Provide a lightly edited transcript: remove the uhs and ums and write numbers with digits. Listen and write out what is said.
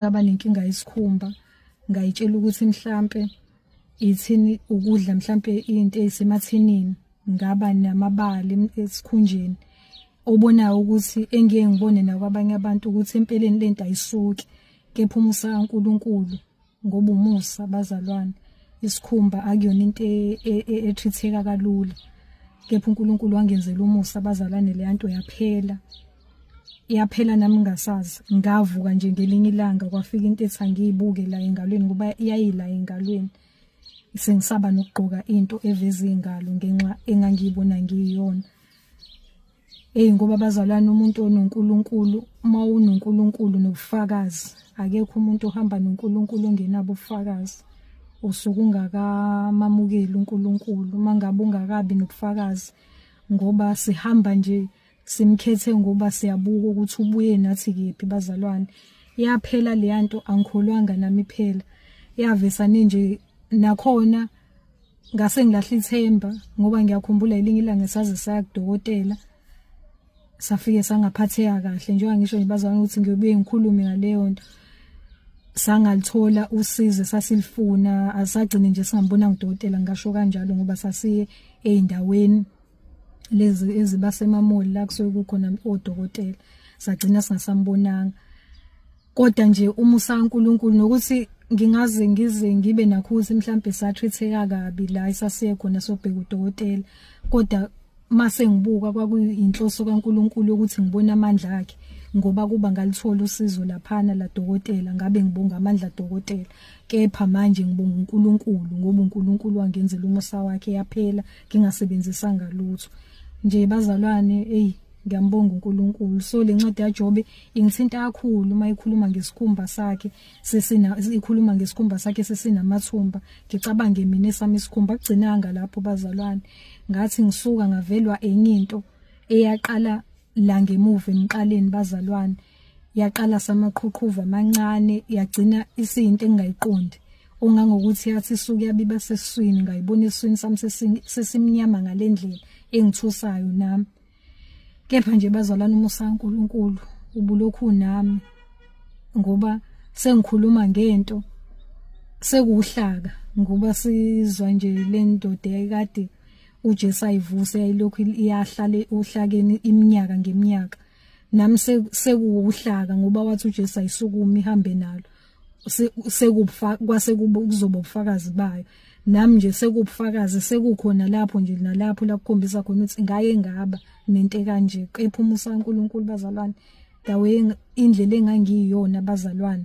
Ngaba nenkinga yesikhumba, ngayitshela ukuthi mhlampe ithini ukudla mhlampe into ezisemathinini, ngaba namabali esikhunjeni obonayo ukuthi engiye ngibone nakwabanye abantu ukuthi empeleni lento ayisuki, kepha umusa kaNkuluNkulu, ngoba umusa bazalwane, isikhumba akuyona into ethitheka kalula, kepha uNkulunkulu wangenzela umusa bazalwane, le nto yaphela. Yaphela nami ngingasazi. Ngavuka nje ngelinye ilanga kwafika into ethi angiyibuke la engalweni ngoba yayila engalweni. Sengisaba nokugqoka into eveza iy'ngalo ngenxa engangiyibona ngiyiyona. Eyi ngoba bazalwane umuntu onoNkulunkulu, uma unoNkulunkulu nobufakazi, akekho umuntu ohamba noNkulunkulu ongenabo ubufakazi. Usuke ungakamamukeli uNkulunkulu uma ngabe ungakabi nobufakazi ngoba sihamba nje Simkhethe ngoba siyabuka ukuthi ubuye nathi kephi bazalwane. Yaphela leyanto angikholwanga nami phela. Yavesane nje nakhona ngase ngilahla ithemba ngoba ngiyakhumbula elinye ilanga saze saya kudokotela safike sangaphatheka kahle njengoba ngisho nje bazalwane ukuthi ngiyobuye ngikhulume ngaleyo nto sangalithola usizo sasilifuna asagcine nje singambonanga udokotela ngisho kanjalo ngoba sasiye ezindaweni lezi ezibasemamoli la kusuke kukhona odokotela sagcina singasambonanga. Kodwa nje umusa kaNkuluNkulu nokuthi ngingaze ngize ngibe nakho ukuthi mhlambe satritheka kabi la esasiye khona sobheka udokotela, kodwa mase ngibuka kwakuyinhloso kaNkuluNkulu ukuthi ngibone amandla akhe, ngoba kuba ngalithola usizo laphana la dokotela ngabe ngibonga amandla dokotela, kepha manje ngibonga uNkulunkulu ngoba uNkulunkulu wangenzela umusa wakhe yaphela ngingasebenzisanga lutho nje bazalwane. Eyi, ngiyambonga uNkulunkulu. So le ncwadi yaJobe ingithinta kakhulu uma ikhuluma ngesikhumba sakhe sesina, ikhuluma ngesikhumba sakhe sesinamathumba, ngicabange mina esami isikhumba. Kugcinanga lapho bazalwane, ngathi ngisuka ngavelwa enye into eyaqala la ngemuva emqaleni bazalwane, yaqala samaqhuqhuva amancane, yagcina isiyinto engingayiqondi, ongangokuthi yathi isuke yabiba sesiswini, ngayibona esiswini sami sesimnyama ngalendlela engithusayo nami. Kepha nje bazalwane, umusa kaNkuluNkulu ubulokhu nami, ngoba sengikhuluma ngento sekuhlaka, ngoba sizwa nje le ndoda yayikade uJesu ayivuse yayilokhu iyahlala ohlakeni iminyaka ngeminyaka. Nami sekuwuhlaka ngoba wathi uJesu ayisukume ihambe nalo, sekubufa kwase kuzoba ubufakazi bayo. Nami nje sekubufakazi sekukhona lapho nje nalapho la kukhombisa khona ukuthi ngaye ngaba nento ekanje, kepha umusa kaNkuluNkulu bazalwane, the way indlela engangiyiyona bazalwane.